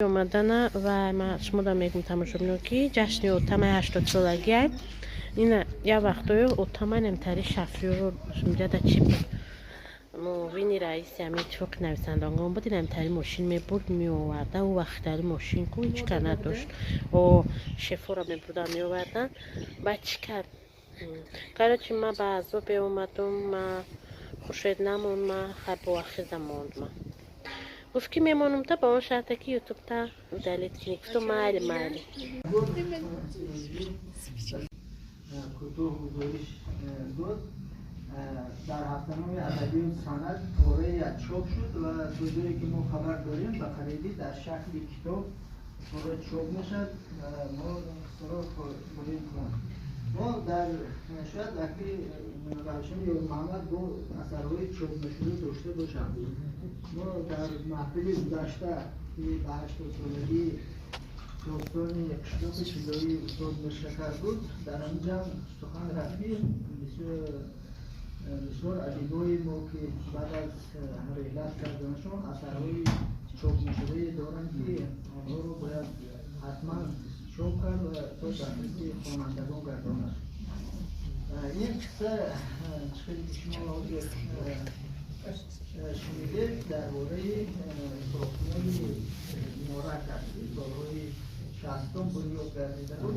Омадана ва ма шуморо мегум, тамошобино, ки ҷашни отамаи 80-солагиай. Ина як вақтое отамай намтари шафрёро мҷада чи буд, муовини раиси ҳами иттифоқи нависандагон буд. Инамтари мошин мебурд, меоварда. Ӯ вақттари мошин ку ҳеч ка надошт, о шефоро мебурдан, меовардан. Баъд чӣ кард? Короче, ма ба азоб беомадум, ма Хуршед намонд, ма хай бо ахиза монд. Ма гуфт, ки мемонум та ба он шарте, ки ютубта удалить кунӣ. Гуфтум: «Майли, майли». Кӯтоҳ гузориш дод. Дар ҳафтаноми адабиёт санъат пораи чоп шуд ва то ҷое ки мо хабар дорем, ба қарибӣ дар шакли китоб пора чоп мешавад. Мо қиссаро хоҳем хонд. Мо дар шояд акли Равшани Ёрмуҳаммад бо асарҳои чопнашуда дошта бошанд. Мо дар маҳфили гузашта, ки ба 80-солагии достони «Қишлоқи тиллоии» устод Миршакар буд, дар ҳамин ҷамъ сухан рафт, ки бисёр адибои мо, ки баъд аз реҳлат карданашон, асарҳои чопнашудае доранд, ки онҳоро бояд ҳатман чоп кард ва то дастраси хонандагон гардонад. Ин қисса, чӣ хеле ки шумо ҳозир шунидед, дар бораи сохтмони Норак аст, ки солҳои 60-ум бунёд гардида буд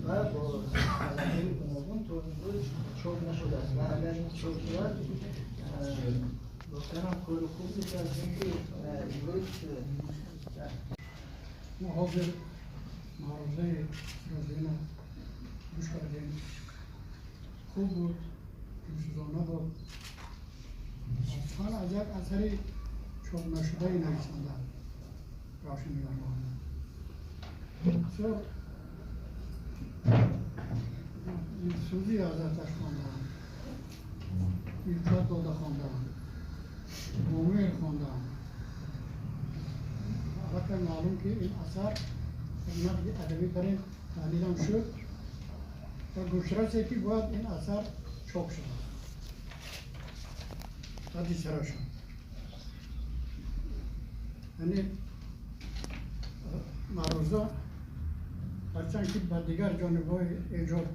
ва бо сабабҳои гуногун то имрӯз чоп нашудааст. Ва агар ин чоп шавад, воқеан кори хуб мешавад, чунки имрӯз Мо ҳозир маърузаи Розина гӯш кардем. Хуб буд, дилсӯзона буд. Сухан аз як асари чопнашудаи нависанда Равшани Ёрмуҳаммад. Бисёр дилсӯзӣ азаташ хондаам, илтифот дода хондаам, мумин хондаам. Аллакай маълум, ки ин асар нақди адабӣ бар ин таҳлилам шуд ва гӯшрасе, ки бояд ин асар чоп шавад, ҳадди сара шуд. Яъне маъруза ҳарчанд ки ба дигар ҷонибҳои эҷод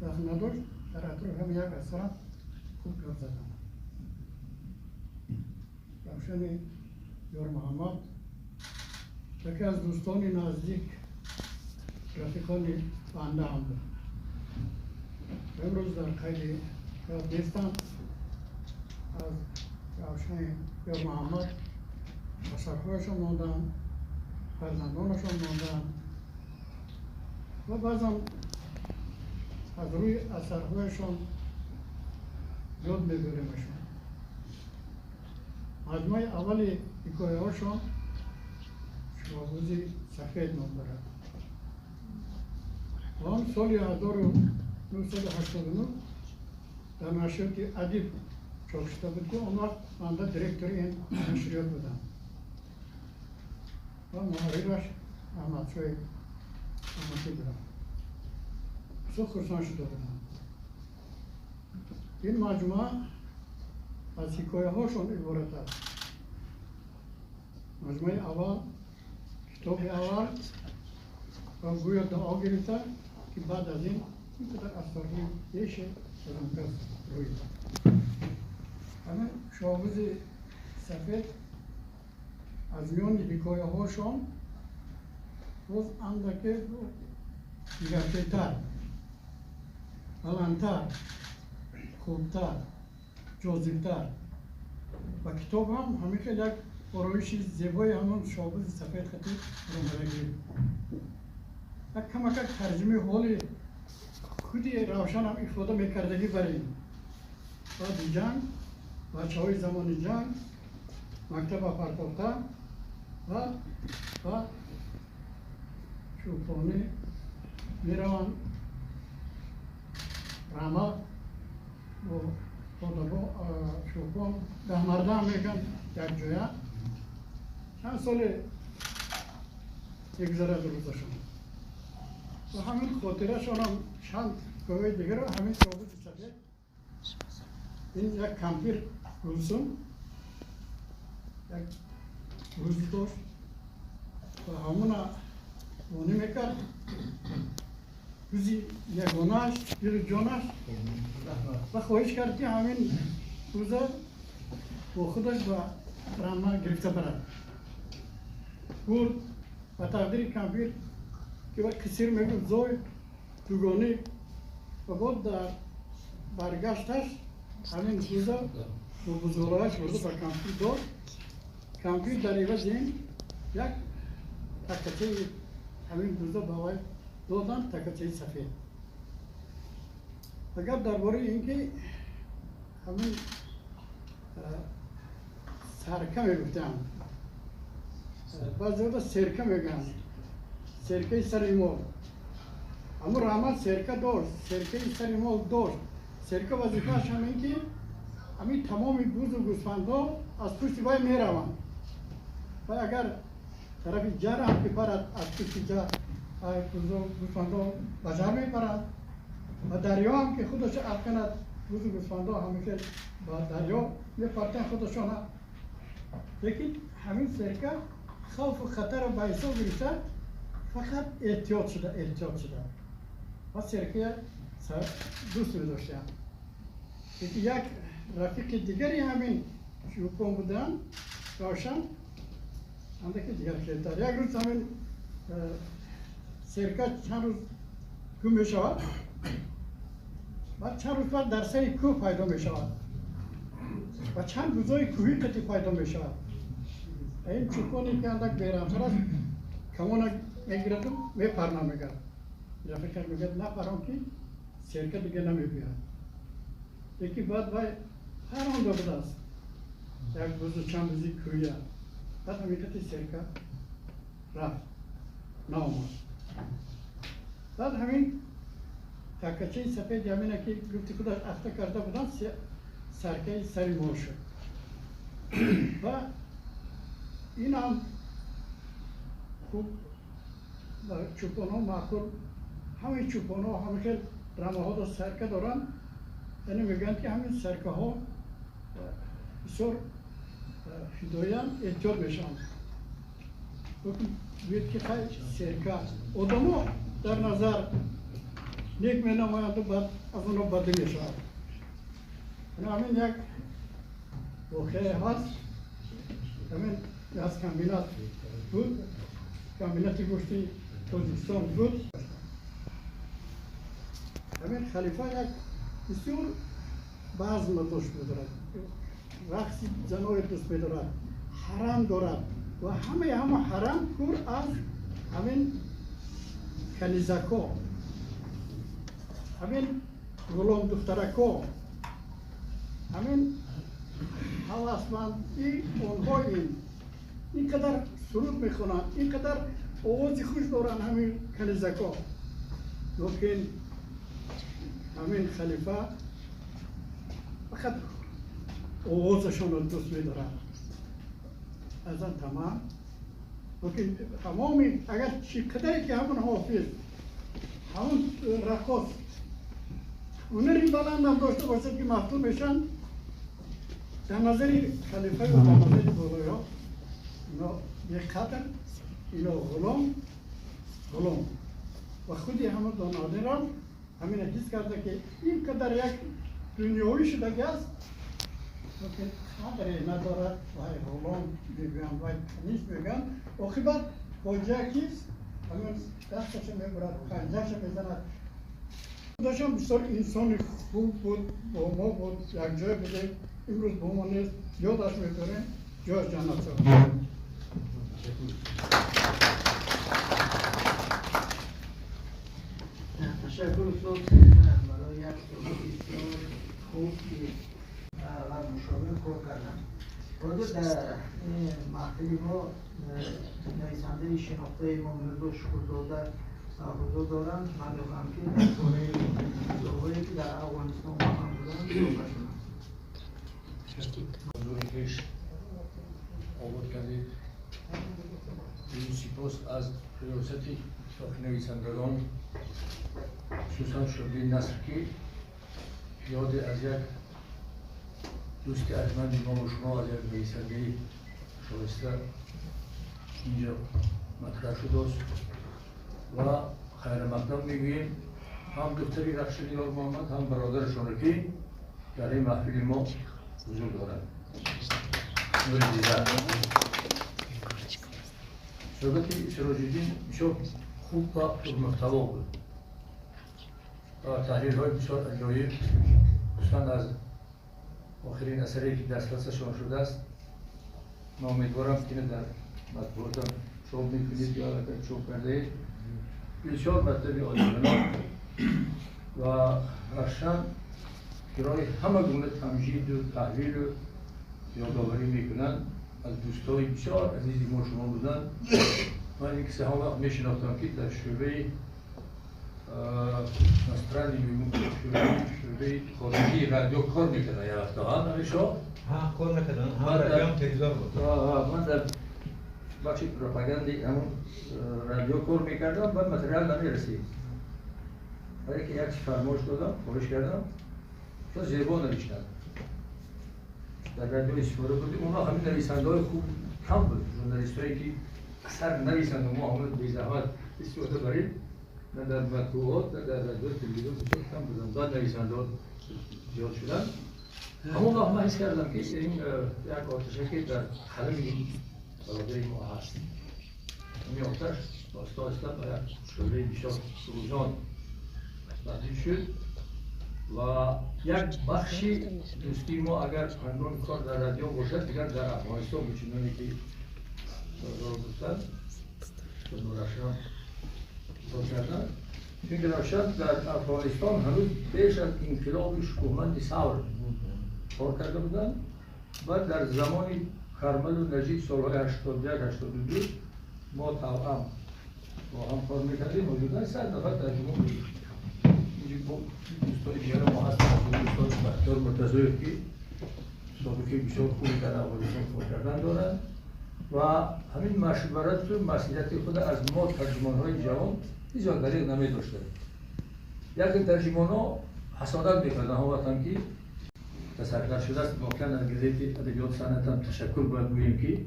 дахл надошт, дар атрофи ҳам як асарам хуб гап задам. Равшани Ёрмуҳаммад яке аз дӯстони наздик, рафиқони банда ҳам буд. Имрӯз дар қайди ҳаёт нестанд. Аз Равшани Ёрмуҳаммад асарҳояшон монданд, фарзандонашон монданд ва баъзан аз рӯи асарҳояшон ёд мебаремашон. Маҷмӯаи аввали ҳикояҳошон «Шоҳбузи сафед» ном дорад. Он соли 1989 дар нашриёти «Адиб» чоп шуда буд, ки он вақт банда директори ин нашриёт будам ва муҳаррираш Аҳмадшоҳи Аҳмадӣ будам. Бисёр хурсанд шуда будам. Ин маҷмӯа аз ҳикояҳошон иборат аст. Маҷмӯаи аввал, китоби аввал ва гӯё дуо гирифта, ки баъд аз ин ин қадар асарҳои беше аз он кас рӯй дод. Ҳамин «Шоҳбузи сафед» аз миёни ҳикояҳошон боз андаке дигархелтар, баландтар, хубтар, ҷозибтар ва китоб ҳам ҳамин хел як ороиши зебои ҳамон «Шоҳбузи сафед» хати ромадагӣ, як камакак тарҷумаи ҳоли худи Равшанам ифода мекардагӣ. Бар ин баъди ҷанг, бачаҳои замони ҷанг, мактаба партофта ва чӯпонӣ мераванд, рама бо подабо чӯпон даҳмардаам мегӯянд, якҷоя чанд соле мегузарад рӯзашон ва ҳамин хотирашонам чанд ҳикояи дигарро ҳамин «Шоҳбузи сафед». Ин як кампир Гулсум як рӯз дошт. ва ҳамона бонӣ мекард. Бузи ягонааш, дилу ҷонаш, ва хоҳиш кард, ки ҳамин буза бо худаш ба рама гирифта барад. Бурд ба тақдири кампир, ки ва қисир мегуфт, зой дугонӣ, ва бод дар баргашташ ҳамин буза бо бузғолааш бурда ба кампир дод. Кампир дар ивази ин як такачаи ҳамин буза ба вай доданд, такачаи сафед. Агар дар бораи ин ки ҳамин сарка мегуфтанд, баъзеода серка мегӯянд, серкаи сари мол. Ҳамун раҳмат серка дошт, серкаи сари мол дошт. Серка вазифааш ҳамин ки ҳамин тамоми бузу гӯсфандҳо аз пушти вай мераванд. Вай агар тарафи ҷар ҳам ки парад, аз пушти ҷар гӯсфандҳо ба ҷар мепарад, ва дарё ҳам ки худашо афканад, бузу гӯсфандҳо ҳамеша ба дарё мепартанд худашона. Лекин ҳамин серка хавфу хатарро ба ҳисоб гирифта, фақат эҳтиёт шуда, эҳтиёт шуда, ва серкая дӯст медоштанд. Лекин як рафиқи дигари ҳамин чӯпон буданд, Равшан, андаки дигар хелтар. Як рӯз ҳамин серка чанд рӯз гум мешавад, баъд чанд рӯз баъд дар сари кӯҳ пайдо мешавад ва чанд бузои кӯҳӣ қатӣ пайдо мешавад. Ин чӯпоне ки андак бераҳмтар аст, камона мегираду мепарна, мегӯяд. Рафиқаш мегӯяд, напарон, ки серка дига намебиёяд. Лекин баъд вай паронда будааст як бузу, чанд бузи кӯҳия. Баъд ҳамин серка рафт, наомад. Баъд ҳамин такачаи сафеди ҳамина ки гуфти худаш ахта карда буданд, саркаи сари мол шуд. Ва ин ҳам хуб ба чӯпонҳо маъқул. Ҳамаи чӯпонҳо ҳама хел рамаҳода сарка доранд, яъне мегӯянд, ки ҳамин саркаҳо бисёр фидоянд, эҳтиёт мешаванд. Гӯяд ки хай, серка одамо дар назар нек менамоянду, баъд аз оно бадӣ мешавад. Ҳамин як воқеае ҳаст. Ҳамин аз комбинат буд, комбинати гӯшти Тоҷикистон буд. Ҳамин халифа як бисёр базм дӯст медорад, рақси заное дӯст медорад, ҳарам дорад ва ҳамаи ҳама ҳарам пур аз ҳамин канизако, ҳамин ғуломдухтарако, ҳамин ҳавасмандии онҳо. Ин қадар суруд мехонанд, ин қадар овози хуш доранд ҳамин канизако. Лекин ҳамин халифа фақат овозашонро дӯст медорад, аз он тамам. Лекин тамоми агар чӣ қадаре ки ҳамон ҳофиз, ҳамон раққос ҳунари баландам дошта бошад, ки мафтун мешаванд, дар назари халифа ва дар назари болоё ино беқадр, ино ғулом, ғулом. Ва худи ҳамон донадирам ҳамина ҳис карда, ки ин қадар як дунёвӣ шудаги аст, лекин қадре надорад, вай ғулом мегӯянд, вай каниз мегӯянд. Оқибат фоҷиа кист? Ҳамин дасташа мебурад, панҷаша мезанад. Худашам бисёр инсони хуб буд, бо мо буд, якҷоя будем, имрӯз бо мо нест, ёдаш мебарем, ҷояш ҷаннат шавад. Ташаккур, устод, барои як суҳбати бисёр хуб ва мушобир кор кардам. Ҳозир дар маҳфили мо нависандаи шинохтаи мо Мирзо Шукурзода ҳузур доранд. Ман мехоҳам, ки дар бораи китобҳое, ки дар Афғонистон бо ҳам буданд, суҳбат кунам. Ҳузури хеш обод кардед. Сипос аз риёсати иттифоқи нависандагон, хусусан шӯъбаи наср, ки ёде аз як дӯсти арҷманди мо шумо, аз як нависандаи шоиста инҷо مطرح شده و خیر مقدم میگوییم هم دختری رخشان یار محمد هم برادرشون که در این محفل ما حضور دارند. نور دیده صحبت سراج الدین بسیار خوب و پرمحتوا بود و تحلیل های بسیار عجایب، خصوصا از آخرین اثری که دسترسشان شده است. من امیدوارم که در مطبوعات چاپ میکنید یا اگر چاپ کرده اید. بسیار مطلبی عالیجناب و رخشان برای همه گونه تمجید و تحلیل و یادآوری میکنند. از دوستای بسیار عزیزی ما شما بودن. من یک سه وقت میشناختم که در شعبه نسترانی شعبه خارجی رادیو کار میکردن. یه وقتا هم همیشه ها کار میکردن، هم رادیو هم تلویزیون بود. من در بخش پروپاگاندی همون رادیو کار میکردم، بعد متریال نمیرسید. برای که یک فرمایش دادم، خواهش کردم تا زیبا نوشتن در رادیو استفاده بودیم. اونا همین نویسنده‌های خوب کم بود، ژورنالیستایی که اثر نویسند و ما همه بی زحمت استفاده بریم، نه در مطبوعات نه در رادیو تلویزیون بسیار کم بودن. بعد نویسنده‌ها زیاد شدن. همون وقت من حس کردم که این یک آتشه که در قلم این برادر ما هست، این آتش آستا آستا به یک شعله بسیار فروزان تبدیل شد و یک بخشی دوستی ما اگر هنگام کار در رادیو باشد دیگر در افغانستان بود، چنانی که گفتن نورافشان کار کردن. چون که روشن در افغانستان هنوز پیش از انقلاب شکوهمند ثور کار کرده بودند و در زمان کرمل و نجیب سالهای 81 82 ما توأم با هم کار میکردیم. حدودا 100 نفر ترجمه بودیم. دوستای دیگر ما هستن، دوستان بختیار مرتضی که سابقه بسیار خوبی در افغانستان کار کردن دارند و همین مشورت و مسئولیت خود از ما ترجمان‌های جوان هیچ وقت دریغ نمی‌داشتند. یکی ترجمان‌ها حسادت می‌کردن، ها وقتم که تسرکر شده است. واقعا از گزیت ادبیات صنعت هم تشکر باید بگوییم که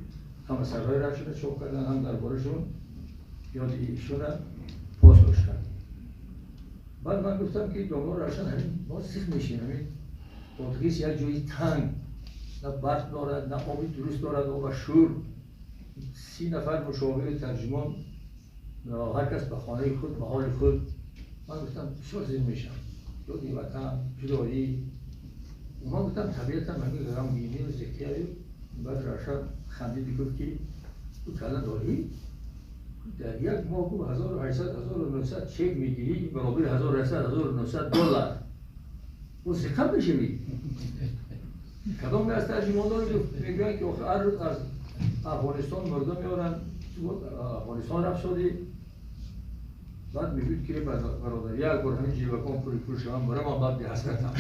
هم اثرهای رشد چاپ کردن، هم دربارشون یاد ایشون پاس داشتن. بعد من گفتم که دنبال روشن همین ما سیخ میشیم، همین بادغیس یک جایی تنگ، نه برق دارد نه آبی درست دارد و شور. 30 نفر مشاور ترجمان، هر کس به خانه خود به حال خود. من گفتم بسیار زیر میشم، یادی وطن جدایی. من گفتم طبیعتم همین غمگینی و ذکری. بعد روشن خندید گفت که تو کلا داری؟ در یک ماه گفت 1800 1900 چک میگیری برابر 1800 1900 دلار. او زکام میشوی. کدام از ترجمانان میگویند که آخه هر روز از افغانستان مردم میارن افغانستان رفت شدی. بعد میگوید که برادر یک بار همین جیبکان پول پول شدم برای من بعد به حسرتم.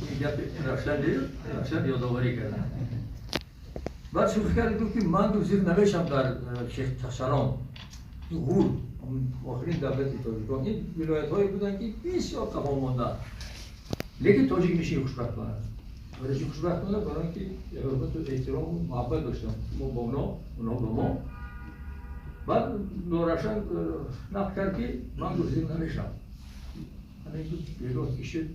این گپ روشن دید، روشن یادآوری کردن. بعد شوخی کرد گفت که من دو زیر نوشم در شیخ تشران غور، آخرین دولت تاجیکان. این ولایت هایی بودن که بسیار قفا ماندن، لیکن تاجیک میشه خوشبختانه. برای چی خوشبختانه؟ برای اینکه حرمت و احترام و محبت داشتن ما با اونا، اونا با ما. بعد نورافشان نقل کرد که من دو زیر نوشم. همین گفت بیرون کشید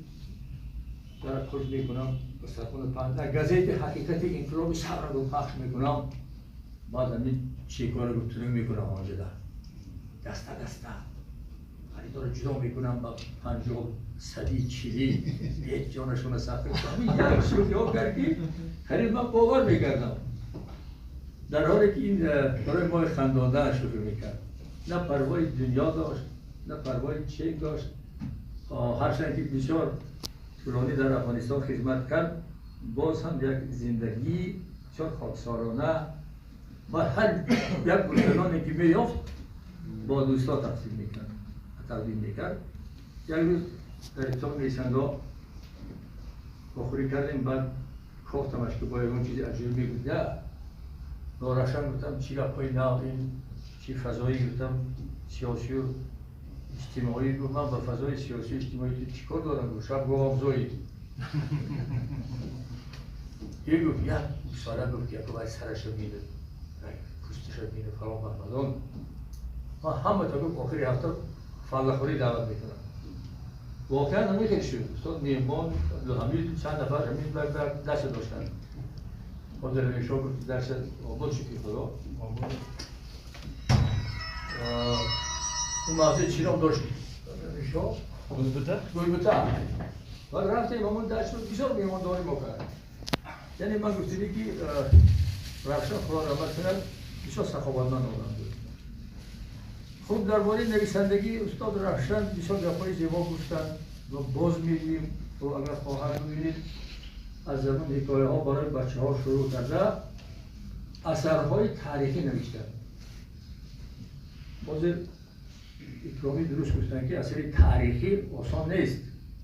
در خوش میکنم به سرخون پنج در گزیت حقیقت انقلاب سر رو پخش میکنم. بعد همین چیکار رو گفتنی میکنم آنجا در دسته دسته خریدار جدا میکنم با 50 100 40 هیچ جانشون سخت میکنم. یک شوخی کرد که خرید من باور میکردم، در حالی که این برای ما خندانده شوخی میکرد. نه پروای دنیا داشت نه پروای چک داشت. هرچند که بسیار طولانی در افغانستان خدمت کرد، باز هم یک زندگی بسیار خاکسارانه و هر یک گلدانی که می‌یافت با دوستا تقسیم میکرد، تقدیم میکرد. یک روز در اتاق نویسنده‌ها بخوری کردیم، بعد گفتمش که با یکون چیزی عجیب میگفت. نه نورافشان گفتم چی گپای نه، این چی فضایی، گفتم سیاسی و اجتماعی. گفت من با فضای سیاسی اجتماعی چیکار دارم؟ گفت شب گفتم زوی. یه گفت یک ساله گفت که باید سرش رو میده пӯсташа бина фалон баҳмадон ман ҳама та гуфт охири ҳафта фаллахӯрӣ даъват мекунам. Воқеан ҳамин хел шуд. Устод Неъмон, Абдулҳамид чанд нафар ҳамин дарса доштанд. Ҳозир Амиршоҳ гуфт дарса обод шукри Худо. اون مغازه چی نام داشت؟ شاه؟ گلبوته؟ گلبوته. بعد رفتیم همون درس رو بسیار میهمانداری ما کرد. یعنی من گفتیمی که رخشان خدا رحمت کند بسیار سخاوتمند آدم بود. خب درباره نویسندگی استاد رخشان بسیار گپای زیبا گفتن و باز می‌بینیم و اگر خواهر ببینید از زمان حکایه ها برای بچه ها شروع کرده اثرهای تاریخی نوشتن. باز اکرامی درست گفتن که اثر تاریخی آسان نیست،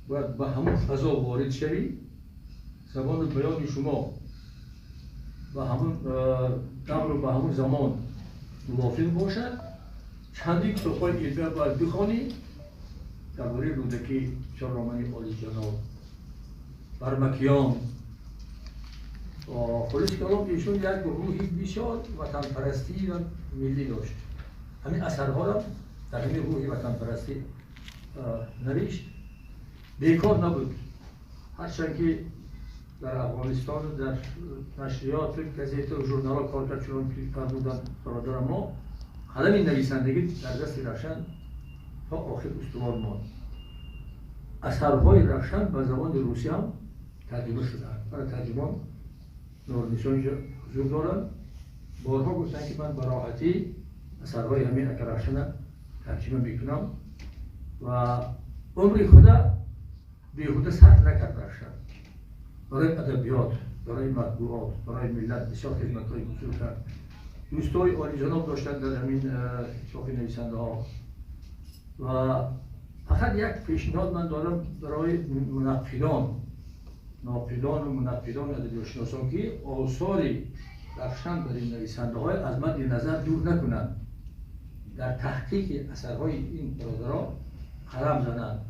باید به همون فضا وارد شوی، زبان بیان شما به همون دور و به همون زمان موافق باشد. چندین کتاب‌های علمی باید بخوانی درباره رودکی، چهاررامانی عالیجناب، برمکیان. خلاص کلام ایشون یک روحی بسیار وطنپرستی و ملی داشت. همین اثرها را در همین روحی وطنپرستی نوشت. بیکار نبود، هرچند که در افغانستان و در نشریات و گزیته و ژورنال‌ها کار کرد، چون که فرمودن برادر ما قلم نویسندگی در دست رخشان تا آخر استوار ماند. اثرهای رخشان به زبان روسی هم ترجمه شدند. برای ترجمان نورنیسان اینجا حضور دارند. بارها گفتن که من به راحتی اثرهای همین اکر رخشان ترجمه میکنم و عمری خدا بیهوده صرف نکرد رخشان. برای ادبیات، برای مطبوعات، برای ملت بسیار خدمت‌های بزرگ کرد. دوستای عالیجناب داشتن در همین اتفاق نویسنده ها. و فقط یک پیشنهاد من دارم برای منقدان، ناقدان و منقدان ادبیات شناسان که آثار رخشان بر این نویسنده های از مد نظر دور نکنند، در تحقیق اثرهای این برادران قلم زنند،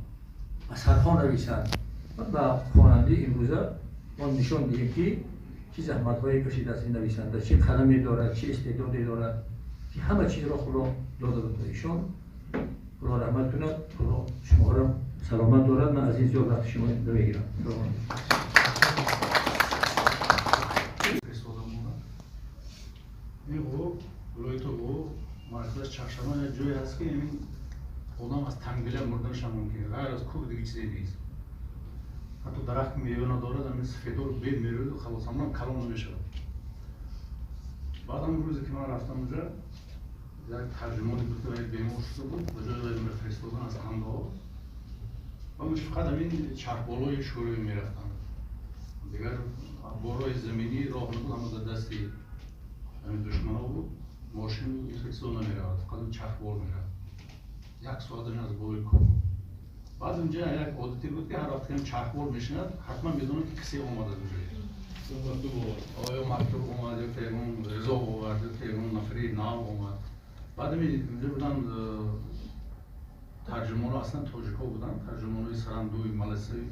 اثرها نویسند و به خواننده امروزه ما نشان دهیم که چه زحمت‌هایی کشیده است این نویسنده، چه قلمی دارد، چه استعدادی دارد، که همه چیز را خدا داده بود به ایشان. خدا رحمت کند، خدا شما را سلامت دارد. من از این زیاد وقت شما نمیگیرم. این غو ولایت غو مرکزش چهارشنبه یک جایی هست که این آدم از تنگله مردنش هم ممکنه، غیر از کوه دیگه چیزی نیست. حتی درخت میوه ندارد، همین سفیدور به میوه خلاص هم کلام نمیشود. بعدم روزی که من رفتم اونجا یک ترجمانی بود که بیمار شده بود، به جای من فرستادن از قندهار و من فقط همین چرخبالای شوروی میرفتم، دیگر بارای زمینی راه نبود، همه در دست همین دشمنا بود، ماشین این خیلی چیزا نمیرفت، فقط چرخبال میرفت. یک ساعت از بالای کوه. بعد اونجا یک عادتی بود که هر وقت که چرخبال میشند حتما میدونن که کسی اومده اونجا. آیا مکتوب اومد یا پیغام رضا آورد یا پیغام نفری نو اومد. بعد اونجا بودن ترجمان اصلا تاجیک‌ها بودن، ترجمان‌های سرندوی ملسی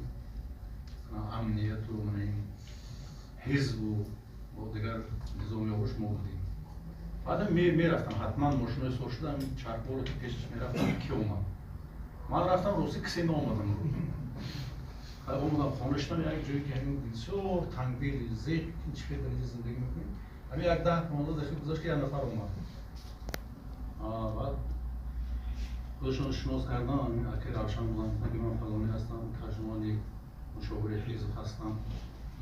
امنیت و حزب و دیگر نظامی‌هاش ما بودیم. بعد میرفتم حتما ماشینای سوار شدم چرخبال که پیشش میرفتم کی اومد. من رفتم روسی کسی نامدم. اومدم خانه شدم یک جایی که همین بسیار تنگدل زیق چی در اینجا زندگی میکنیم. همین یک 10-15 دقیقه گذشت که یک نفر اومد. بعد خودشون شناس کردن، همین اکی روشن بودن، گفتن که من فلانی هستم، ترجمان یک مشاور حزب هستم.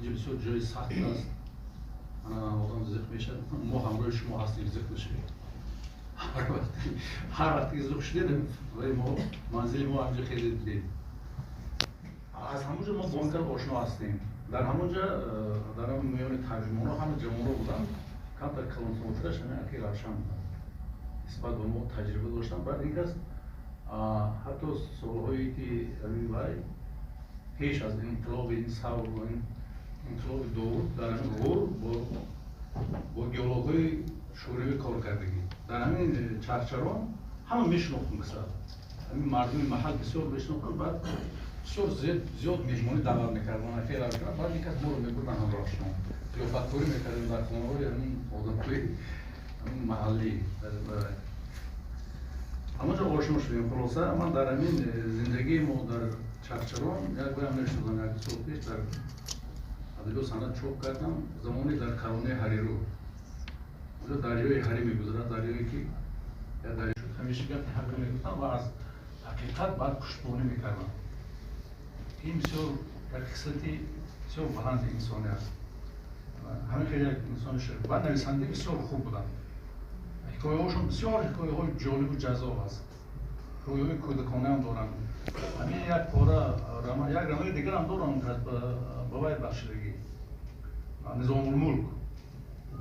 اینجا بسیار جای سخت است. آدم زیق میشه. ما همراه شما هستیم، زیق نشوید. هر وقتی زیق شدید ما منزل ما همینجا خیلی دیدیم. از همونجا ما با این آشنا هستیم. در همونجا در همون میان ترجمان ها همه جوان ها بودن، کمتر کلانسانترش همین اکی روشن بودن، نسبت به ما تجربه داشتن. بعد این کس حتی سالهایی که همین وای پیش از انقلاب این ثور و این انقلاب دور در همین غور با گیولوگ‌های شوروی کار کردگی در همین چرچران همه میشناختن، مثلا همین مردم محل بسیار میشناختن. بعد بسیار زیاد مهمانی دعوت میکردن خیلی روشن. بعد یک از ما رو میبردن همراهشون، ضیافتکاری میکردیم در خانه‌های همین آدم‌های Маҳаллӣ, ҳамонҷо ошно шудем. Хулоса, ман дар ҳамин зиндагии мо дар Чарчарон як боям мешудам, як сол пеш дар адабиёт санъат чоп кардам. Замоне дар каронаи Ҳариру, онҷо дарёи Ҳарӣ мегузарад, дарёе ки як дарё шуд. Ҳамеша гапи ҳаққа мегуфтам ва аз ҳақиқат баъд пуштбонӣ мекардам. Ин бисёр як хислати бисёр баланди инсонӣ аст. Ҳамин хеле як инсони шариф, баъд нависандаи бисёр хуб буданд. Ҳикояҳошон бисёр ҳикояҳои ҷолибу ҷаззоб аст, ҳикояҳои кӯдаконаам доранд. Ҳамин як пора роман, як романи дигарам дорам ба вай бахшидагӣ, Низомулмулк.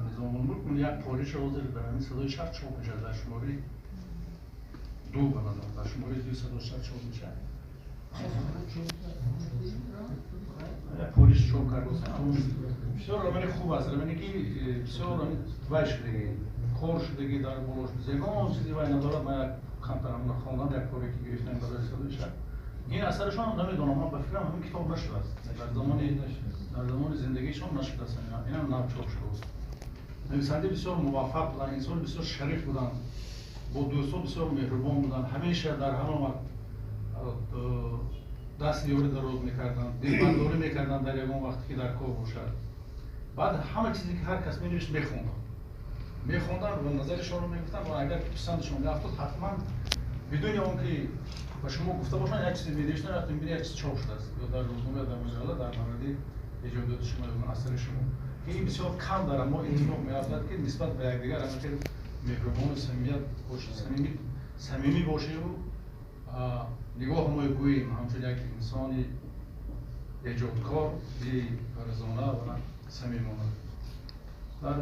Низомулмулк як пораша ҳозир дар ҳамин Садои Шарқ чоп мешавад, дар шумораи ду, ба назар, дар шумораи дуи Садои Шарқ чоп мешавад. Як пориш чоп кард. Бисёр романи хуб аст, романе ки бисёр вай шудагӣ, кор шудагӣ дар болош, ягон чизи вай надорад. Ман як камтар ҳамона хондам, як поре ки гирифтам барои Садои Шарқ. Ин асарашон намедонам, ман ба фикрам, ҳамин китоб нашудааст, дар замони зиндагишон нашудааст, инам нав чоп шудааст. Нависандаи бисёр муваффақ буданд, инсони бисёр шариф буданд, бо дӯстон бисёр меҳрубон буданд. Ҳамеша дар ҳама вақт дасти ёрӣ дароз мекарданд, дилбандорӣ мекарданд дар ягон вақте ки дар кор бошад. Баъд ҳама чизе ки ҳар кас менавишт, мехонданд ва назаришонро мегуфтанд ва агар писандашон меафтод, ҳатман бидуни он ки ба шумо гуфта бошанд, як чизе менавиштанд. Вақте мебини, як чиз чоп шудааст ё дар рӯзнома, ё дар маҷалла дар мавриди эҷодиёти шумо ё асари шумо, ки ин бисёр кам дар мо иттифоқ меафтад, ки нисбат ба якдигар ҳама хел меҳрубону самимият бошад, самимӣ бошеву нигоҳ мо гӯем ҳамчун як инсони эҷодкор, беғаразона ва самимона. Дар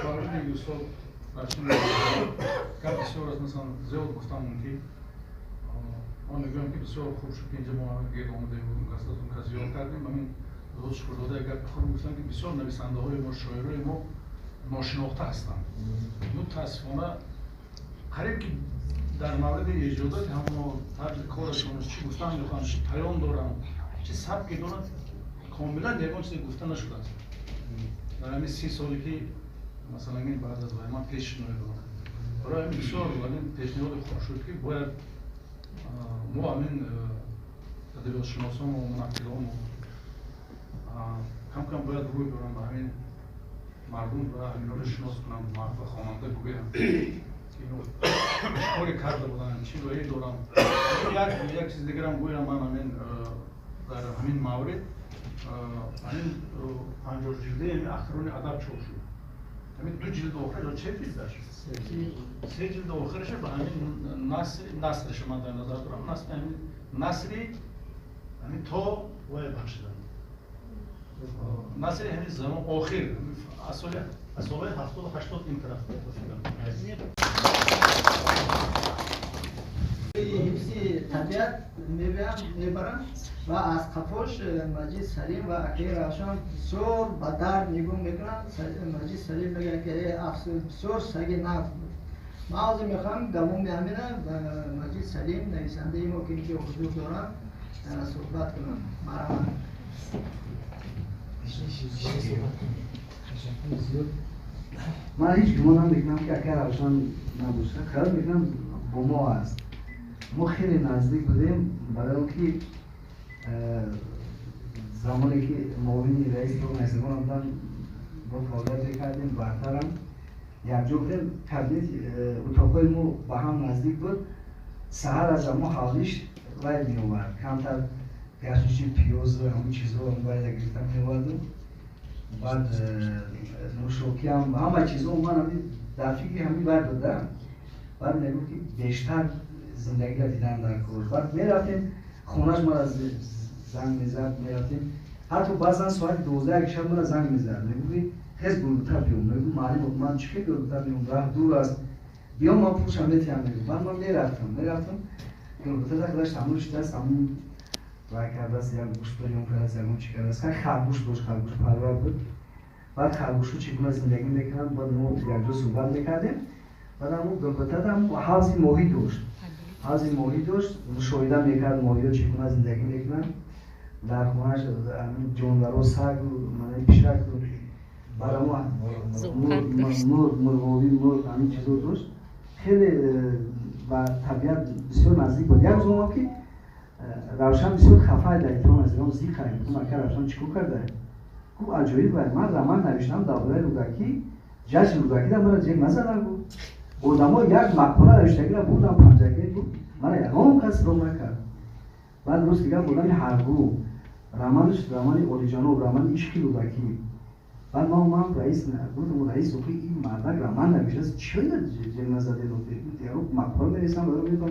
мавриди устод Раҳим гап бисёр аст, масалан, зиёд гуфтам мумкин. Ман мегӯям, ки бисёр хуб шуд, ки инҷа мо гирд омадаем, он кас ёд кардем. Ҳамин устод Шукурзода як гапи хуб гуфтанд, ки бисёр нависандаҳои мо, шоирои мо ношинохта ҳастанд. Мутаассифона, қариб ки дар мавриди эҷодоти ҳамоно, тарзи корашон, чӣ гуфтан мехоҳанд, чӣ паём доранд, чӣ сабке доранд, комилан ягон чизе гуфта нашудааст дар ҳамин 30 соле, ки масалан ин баъд аз вай ман пешниҳод дорам. Барои ҳамин бисёр ҳамин пешниҳоди хуб шуд, ки бояд мо ҳамин адабиётшиносону мунаққидону кам кам бояд рӯй биёрам ба ҳамин мардум ва ҳаминҳоро шинос кунам, ба хонанда гӯям, ки чӣ коре карда буданд, чӣ роҳе дорам. Як чиз дигарам гӯям. Ман ҳамин дар ҳамин маврид, ҳамин 50 ҷилдаи ҳамин Ахтарони адаб чоп шуд. Ҳамин ду ҷилди охир ё че ҷилдаш, се ҷилди охираша ба ҳамин насри, насриша ман дар назар дорам, насри, ҳамин насри ҳамин то вай бахшидам, насри ҳамин замон охир, аз солҳои 70-у 80 ин тараф ба фикрам. Ҳифзи табиат мебиям, мебарам ва аз қафош Маҷид Салим ва акаи Равшан бисёр ба дард нигоҳ мекунанд. Маҷид Салим мегӯяд, ки афсӯс, бисёр саги нағз буд. Ман ҳозир мехоҳам давоми ҳамина ба Маҷид Салим, нависандаи мо, ки инҷо ҳузур доранд, суҳбат кунам. Марҳамат. Ман ҳеҷ гумон намекунам, ки акаи Равшан набошад. Хаёл мекунам, бо мо аст. Мо хеле наздик будем, барои он ки замоне ки муовини раиси найсагон будам, бо фаъолият мекардем, баъдтарам якҷо будем. Кабинет, утоқҳои мо ба ҳам наздик буд. Саҳар аз ҳамо ҳавлиш вай меовард, камтар гашничи, пиёз, ҳамон чизҳо вайда гирифта меовардум. Баъд нӯшокиам, ҳама чизҳо. Ман дар фикри ҳамин вай будам. Баъд мегуфт, ки бештар зиндагиро дидан дар кор. Баъд мерафтем хонаш, мара занг мезад, мерафтем. Ҳатто баъзан соати 12 шаб мара занг мезад, мегуфт, ки хез, Гулбута биём. Мегуфт: «Маълим, ман чӣ хел Гулбута биём, раҳ дур аст, биём, ман пулшам метиҳам», мегуфт. Баъд ман мерафтам Гулбута, худаш тамом шудааст, ҳамун вай кардааст, як гӯшт бирён кардааст, ягон чӣ кардааст. Хай, харгӯш дошт, харгӯш парвар буд. Баъд харгӯшҳо чӣ гуна зиндагӣ мекунанд, баъд мо якҷо суҳбат мекардем. Баъд ҳамун Гулбутада ҳавзи моҳӣ дошт, мушоҳида мекард, моҳиҳо чӣ гуна зиндагӣ мекунанд. Дар хонааш ҷонварҳо, саг, пишак. Барамо мурғобӣ, мурғ, ҳамин чизо дошт. Хеле ба табиат бисёр наздик буд. Як рӯз омад, ки Равшан бисёр хафа дар итон аз Ирон зиқ кард. Гуфтам: «Ака Равшан, чӣ кор кардае?» Гуфт: «Аҷоиб, ман роман навиштам дар бораи Рӯдакӣ, ҷашни Рӯдакӣ дар мара ҷеғ назадан.» Гуфт: «Одамо як мақола навиштагира бурдам Панҷакент, гуфт, мара ягон кас роҳ накард.» Баъд рӯз дигар одами ҳаргу романаш, романи олиҷаноб, романи ишқи Рӯдакӣ. Баъд ман омадам, раис гуфтам: «Раис, охи ин мардак роман навиштааст, чиро ҷеғ назадед? Дигару мақола менависам, баро.»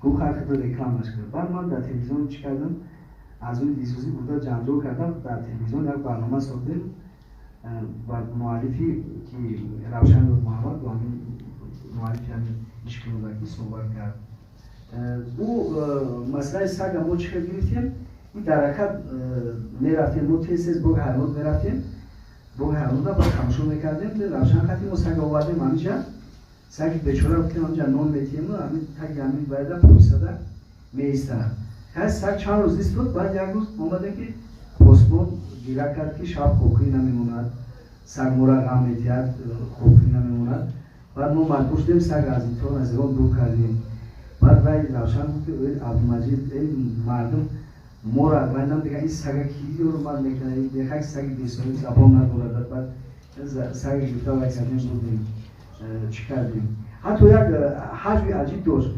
Гуфт: «Хай, худо рекламаш кард.» Баъд ман дар телевизион чӣ кардам? Аз рӯи дилсӯзӣ бурда ҷанҷол кардам, дар телевизион як барнома сохтем ва муаллифи ки Равшан Муҳаммад бо ҳамин муаллифи ҳамин ишқи Рӯдакӣ суҳбат кард. Ӯ масъалаи сага мо чӣ хел гирифтем? Ин дар ҳаракат мерафтем, мо тез тез боғи ҳайвонот мерафтем, боғи ҳайвонота баъд тамошо мекардем. Равшан хати мо сага овардем ҳаминҷа, саги бечора, гуфтем ҳаминҷа нон метиҳему ҳамин таги ҳамин байда поисада меистад. Хай, саг чанд рӯз истод. Баъд як рӯз омадем, ки посбон гира кард, ки шаб хобкунӣ намемонад, саг мора ғам метиҳад, хобкунӣ намемонад. Баъд мо маҷбур шудем, саг аз итон аз Ирон дур кардем. Баъд вай Равшан гуфт, ки Абдумаҷид, эй мардум мора вай намдига, ин сага ки ҳурмат мекунад, як саги бесоҳиб забон надорад. Баъд сага гирифта вай кардем, бурдем, чӣ кардем. Ҳатто як ҳаҷви аҷиб дошт: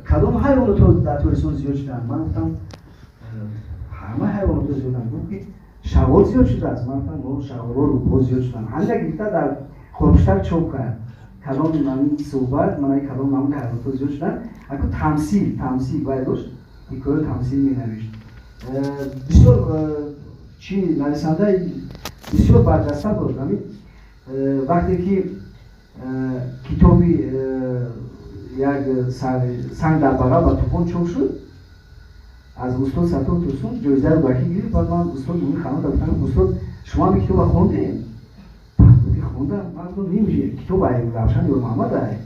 «Кадом ҳайвоното дар Тоҷикистон зиёд шуданд?» Ман гуфтам: «Ҳама ҳайвоното зиёданд.» Гуфт, ки шағол зиёд шудааст. Ман гуфтам: «Шағоло, рӯбоҳ зиёд шуданд.» Ҳамина гирифта дар хорпуштак чоп кард, кадом ҳамин суҳбат манаи кадом намуди ҳайвоното зиёд шуданд. Аку тамсил вай дошт, ҳикоя, тамсил менавишт. Бисёр чи нависандаи бисёр барҷаста буд. Ҳамин вақте ки китоби як санг дар бағал ва тӯфон чоп шуд, аз устод Саттор Турсун ҷоизаи Рӯдакӣ гирифт. Баъд ман устод Мумин Ханонда гуфтам: «Устод, шумо ҳам китоба хондем?» Баъд гуфт: «Хондам.» Ман гуфтам: «Ним китоб ай Равшан Ёрмуҳаммад ай?»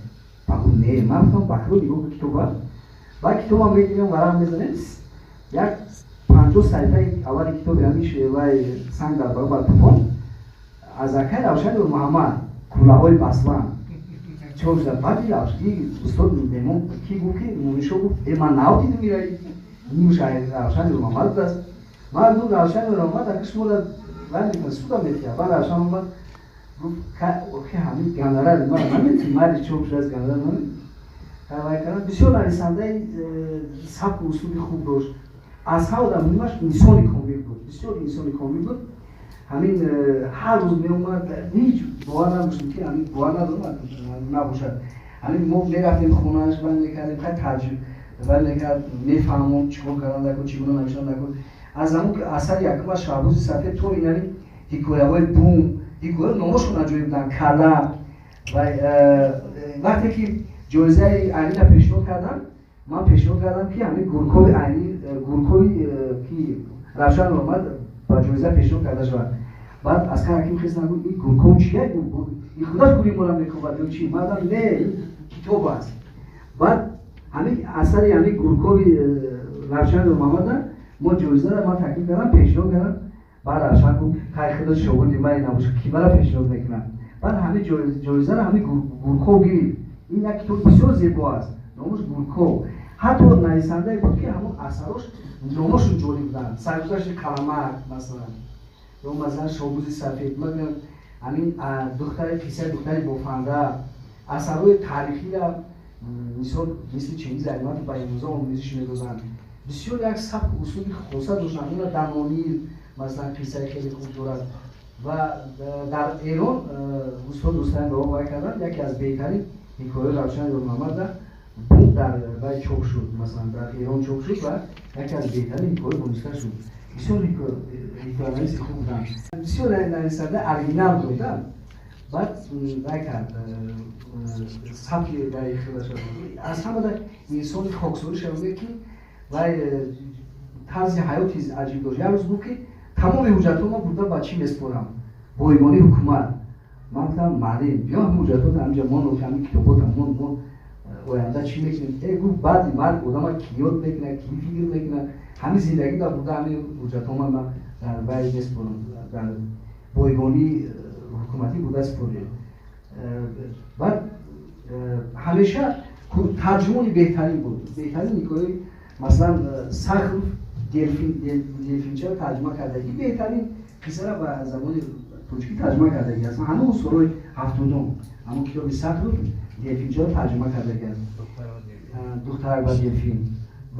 Баъд гуфт: «Не.» Ман гуфтам: «Бахро нигоҳ кун китоба.» Баъд китобам мегирем, варақ мезанем, як 50 саҳифаи аввали китоби ҳамин вай санг дар бағал ва тӯфон аз акай Равшан Ёрмуҳаммад кӯлаҳои басван чоп шуда. Баъди устод меҳмон ки гуфт, ки Муминшо гуфт: «Э, ман нав дидам, ира нимш Равшан Ёрмуҳаммад будааст.» Ман гуфт: «Равшан Ёрмуҳаммад ака шуморо вай мекунад, суда метиҳад.» Баъд Равшан омад, гуфт: «Охи, ҳамин гонорари ман наметиҳ, майли, чоп шудааст, гонорар намедиҳ.» Вай кардам. Бисёр нависандаи сабку услуби хуб дошт. Аз ҳама дар муҳимаш инсони комил буд, бисёр инсони комил буд. Ҳамин ҳар рӯз меомад, ҳеҷ бовар надоштем, ки ҳамин бовар надорам набошад. Ҳамин мо мерафтем хонааш, вай мекардем, хай таҷриб вай мекард, мефаҳмон чӣ кор кардан накун, чӣ гуна навиштан накун. Аз ҳамон ки асари якумаш Шаҳбози сафед то инами ҳикояҳои бум, ҳикоя номошон аҷоиб буданд, кала. Вай вақте ки ҷоизаи Айнира пешниҳод кардам, ман пешниҳод кардам, ки ҳамин Гуркови Айни, Гуркови ки Равшан омад, ба ҷоиза пешниҳод карда шавад. Баъд Аскар Ҳаким хест, гуфт: «Ин Гурков чия? Ин худаш гури мора мекобад ё чӣ?» Мардам: «Не, ин китоб аст.» Баъд ҳамин асари ҳамин Гуркови Равшан Муҳаммада мо ҷоизаро ман таклиф кардам, пешниҳод кардам. Баъд Равшан гуфт: «Хай, худаш шогирди ман набошад, ки мара пешниҳод мекунад?» Баъд ҳамин ҷоизаро ҳамин Гурков гирифт. Ин як китоби бисёр зебо аст, номаш Гурков. Ҳатто нависандае буд, ки ҳамон асарош номошон ҷолиб буданд: Саргузашти Қаламак масалан, ё масалан Шобузи сафед, ҳамин духтари, қиссаи духтари бофанда. Асарҳои таърихиро мисол мисли Чингиз Айтматов ба имрӯза омӯзиш медоданд. Бисёр як сабку услуби хоса доштанд. Ина Данонир масалан қиссаи хеле хуб дорад ва дар Эрон устод Рустам ба вай карданд, яке аз беҳтарин ҳикояи Равшан Ёрмуҳаммада бум дар вай чоп шуд, масалан дар Эрон чоп шуд ва яке аз беҳтарин ҳикоя дониста шуд. Бисёр ҳикоянависи хуб буданд, бисёр нависанда оригинал буд. Баъд вай кард, сабки вай худаш аз ҳамада инсони хоксорӣ шавад, ки вай тарзи ҳаёти аҷиб дошт. Як рӯз гуфт, ки тамоми ҳуҷҷатҳо ман бурда ба чӣ меспорам, бойгонии ҳукумат. Ман гуфтам: «Маълим, биё, ҳамин ҳуҷҷатҳота ҳаминҷа мон, ҳамин китобота мон, мо оянда чӣ мекунем?» Э, гуфт, баъди марг одама кӣ ёд мекунад, кӣ фикр мекунад? Ҳамин зиндагӣ дар бурда ҳамин ҳуҷҷатҳо ман дар вай меспорам, дар бойгонии ҳукуматӣ буда супорид. Баъд ҳамеша тарҷумони беҳтарин буд. Беҳтарин ҳикояи, масалан, Сахров Делфинчаро тарҷума кардагӣ, беҳтарин қиссаро ба забони тоҷикӣ тарҷума кардагӣ аст. Ҳанӯз солҳои 70-ум ҳамон китоби Сахров Делфинчаро тарҷума кардагӣ аст, Духтарак ва делфин.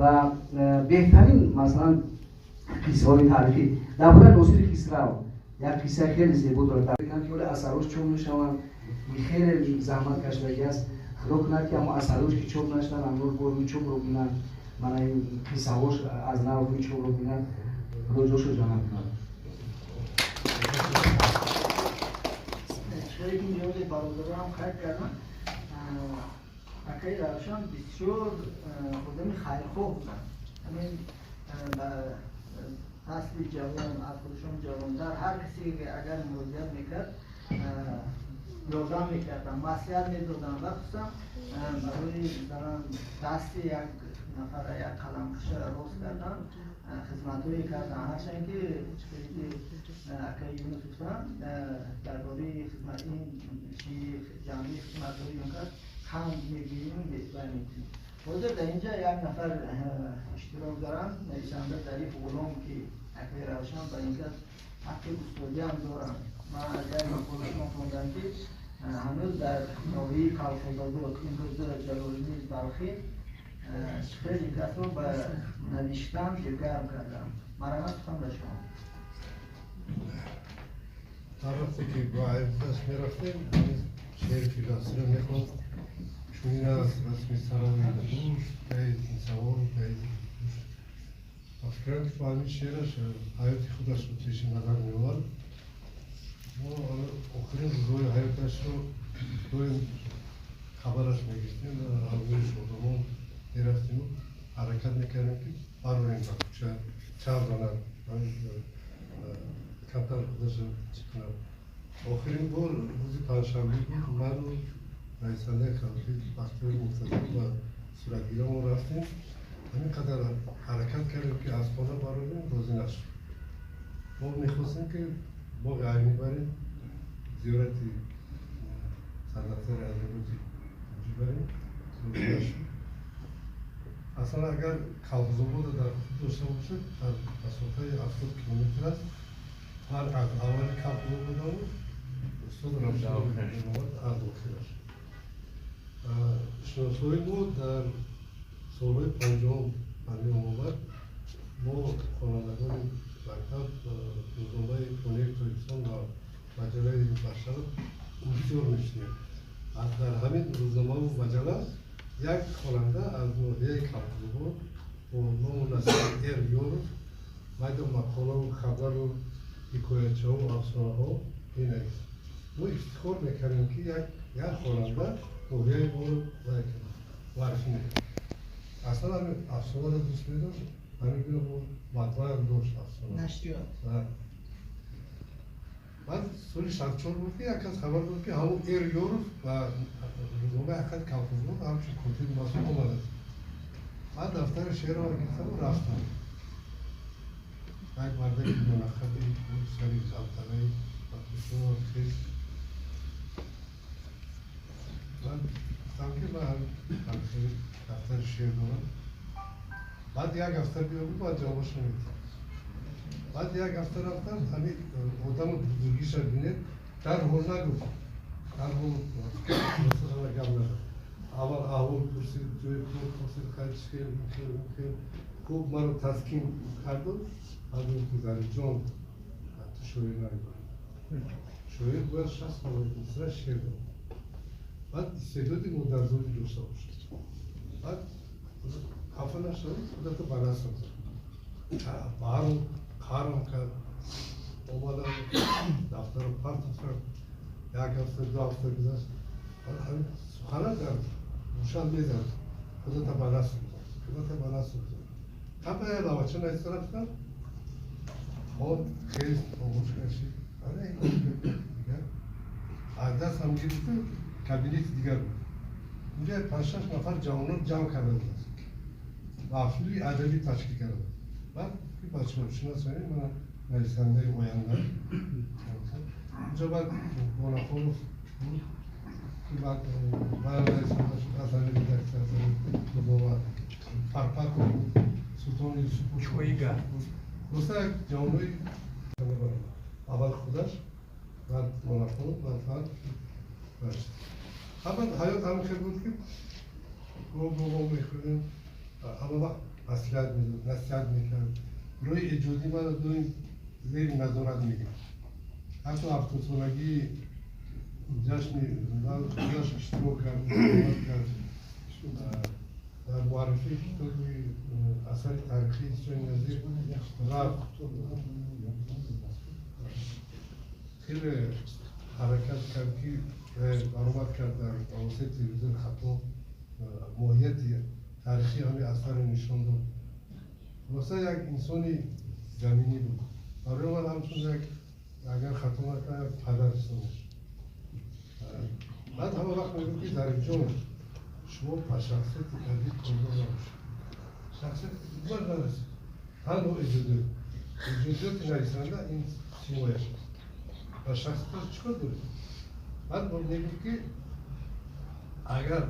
Ва беҳтарин, масалан, қиссаҳои таърихӣ дар бораи Носири Хисрав як қисса хеле зебо дорад, ки ҳоле асарош чоп мешаванд. Хеле заҳмат кашидагӣ аст. Худо кунад, ки ҳамон асарош ки чоп нашуданд, ҳамон бо рӯи чопро бинанд. Мана ин қиссаҳош аз нав рӯи чопро бинанд. Худо ҷошо ҷаннат кунад. Хеле ниёзи бародарам қайд кардам, акаи Равшан бисёр одами хайрхоҳ буданд. Ҳамин ба насли ҷавон, аз худашон ҷавонтар, ҳар касе агар муроҷиат мекард, ёрдам мекарданд, маслиҳат медоданд. Ва хусусан барои, масалан, дасти як нафара, як қаламкаша рост кардан хизматҳое карданд. Ҳарчанд ки чизе ки акаи Юнус гуфтанд дар бораи хизмат, ин чи ҷамъии хизматҳои он кас кам мебинем, бай мекунем. Ҳозир дар инҷа як нафар иштирок доранд, нависанда Зариф Ғулом, ки акаи Равшан ба ин кас ҳаққи устодиам доранд. Ман аз як мақолашон хондам, ки ҳанӯз дар ноҳияи Калхозобод, имрӯза Ҷалолиддини Балхӣ, хеле ин касро ба навиштан дилгарм кардам. Марҳамат, сухан ба шумо. Ҳар вақте ки ба даст мерафтем, шеъри Фирдавсиро мехонд. Чунин аст расми сарои дӯст, гаи савор, гаи дӯст. Ба фикрам, ки бо ҳамин шеъраш ҳаёти худашро пеши назар меовард. Мо охирин рӯзҳои ҳаёташро доим хабараш мегирифтем, ҳамроҳи шодамон мерафтему ҳаракат мекардем, ки барорем ба кӯча, чанд занад, камтар худашро чӣ кунад. Охирин бор рӯзи панҷшанбе буд, ману нависандаи халқӣ Бахтиёри Муртазо ба суратгирамон рафтем. Ҳамин қадар ҳаракат кардем, ки аз хона барорем, розӣ нашуд. Мо мехостем, ки боғи Айнӣ барем, зиёрати сардафтари адабиёти тоҷик барем, розӣ нашуд. Аслан агар Калхозобода дар худ дошта бошад, дар масофаи 70 километр аст. Ман аз аввали Калхозободаму устод Равшан аз охираш. Шиносои мо дар солҳои 50-ум ба миён омад. Мо хонандагони мактаб рӯзномаи Пионери Тоҷикистон ва маҷаллаи Башар интизор мешудем. Дар ҳамин рӯзномаву маҷалла як хонанда аз ноҳияи Калхозобод бо ному насаби Эр Ёров майда мақолаву хабару ҳикоячаҳову афсонаҳо менавист. Мо ифтихор мекардем, ки як хонанда ноҳияи моро муаррифӣ мекард. Аслан ҳамин афсонаро дӯст медошт, ҳамин гуна бо матбаам дошт афсона. Нашриёт. Баъд соли 64 буд, ки як кас хабар дод, ки ҳамон Эр Ёров ба рӯзномаи Ҳақиқати Калхозобод ҳамчун котиби масъул омадааст. Баъд дафтари шеърро гирифтаму рафтам. Як мардаки миёнақади, сари залтанаи ба бисёр хес. Баъд гуфтам, ки ман ҳамхели дафтари шеър дорам. Баъд як ҳафта биё, баъд ҷавобашро медиҳам. Баъд як ҳафта рафтам, ҳамин одаму бузургиша бинед, дарҳол нагуфт, дарҳол гап назад. Аввал аҳвол пурсид, ҷои кор пурсид, хайр, чӣ хел, ин хел, он хел. Хуб маро таскин карду баъд гуфт, ки Зарифҷон, ту шоир намебарӣ. Шоир бояд 60 мисра шеър дорад. Баъд истеъдоди модарзодӣ дошта бошад. Баъд хафа нашавӣ, худато ба расм зад. Баҳру қарм кард, омадам, дафтарро партофтам. Як ҳафта, 2 ҳафта гузашт. Баъд ҳамин сухана дар гӯшам мезад: худата ба расм зад, худата ба расм зад. Қабла лавача нависта рафтам, он хез оғоз кашид. Дигар аз дастам гирифту кабинети дигар буд. Унҷа 5-6 нафар ҷавонон ҷамъ карда буданд, маҳфили адабӣ ташкил карда буд. Баъд ки бачаҳо шиносонед, ман нависандаи оянда. Онҷо баъд Монахонов буд, ки баъд раис шуд, аз ҳамин редаксия, аз ҳамин рӯзнома Парпаков буд, Султони Юсупов буд. Хулоса, як ҷавонои аввал худаш, баъд Монахонов, баъд баъд ҳаёт ҳамин хел буд, ки гоҳ мехӯрдем, ҳама вақт маслиҳат медод, насиҳат мекард. Рӯи эҷодӣ маро доим зери назорат мегирифт. Ҳатто 70-солагии ҷашни худаш иштирок кард, суҳбат кард. Дар муаррифии китоби асари таърихии Ҳусейни Назир рафт. Хеле ҳаракат кард, ки баромад кард дар воситаи телевизиони Хатлон, моҳияти таърихии ҳамин асарро нишон дод. Хулоса, як инсони заминӣ буд. Барои ман ҳамчун як, агар хато накунам, як падар ҳисоб мешуд. Баъд ҳама вақт мегуфт, ки Зарифҷон, шумо ба шахсияти адиб кордор набошед. Шахсияти адиб нарасед. Танҳо эҷодиёт. Эҷодиёти нависанда ин симояш аст. Ба шахсияташ чӣ кор доред? Баъд мегуфт, ки агар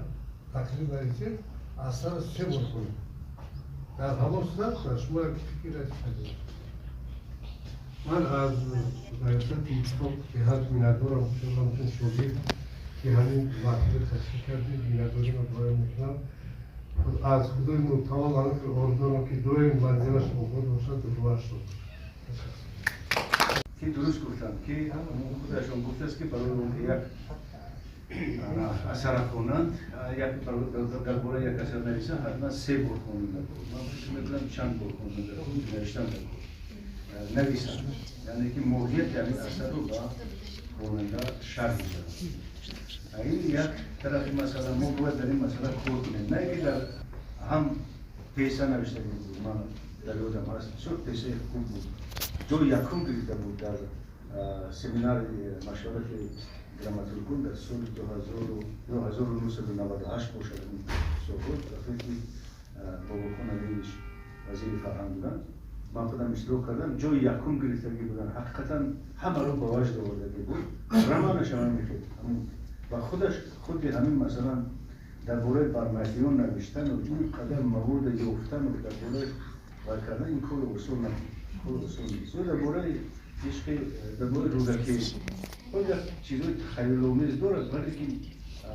тақрир нависед, асарро се бор хонед. Дар ҳамон сурат шумо як фикр пайдо мешавад. Ман аз раёсати иттифоқ беҳад миннатдорам, чун ҳамчун шогирд, ки ҳамин маҳфилро ташкил кардед, миннатдориро баён мекунам. Аз Худои мутаол ҳамин хел орзу дорам, ки доим манзилаш обод бошад ва дуоаш шод бошад. Ки дуруст гуфтанд, ки худашон гуфтааст, ки барои он ки як асара хонанд, дар бораи як асар нависанд, ҳатман се бор хонанда буд. Ман фикр мекунам, чанд бор хонанда навиштан нависанд, яъне ки моҳияти ҳамин асарро ба хонанда шарҳ медиҳанд. Ин як тарафи масъала. Мо бояд дар ин масъала кор кунем, на ки дар ҳам пьеса навишта буд. Ман дар ёдам ҳаст, бисёр пьесаи хуб буд, ҷои якум гирифта буд дар семинари машварати драматургон дар соли 1998 бошад. Ин солҳо, вақте ки Бобохон Алиевич вазири фарҳанг буданд, ман худам иштирок кардам, ҷои якум гирифтагӣ буданд. Ҳақиқатан ҳамаро ба ваҷд овардагӣ буд. Романаш ҳама мехед ва худаш худи ҳамин, масалан, дар бораи бармаҳиён навиштану ин қадар мавода ёфтану дар бораи вай кардан, ин кори осон набуд, кори осон нест. Ё дар бораи ишқи, дар бораи Рӯдакӣ боз як чизҳои тахайюломез дорад, вале ки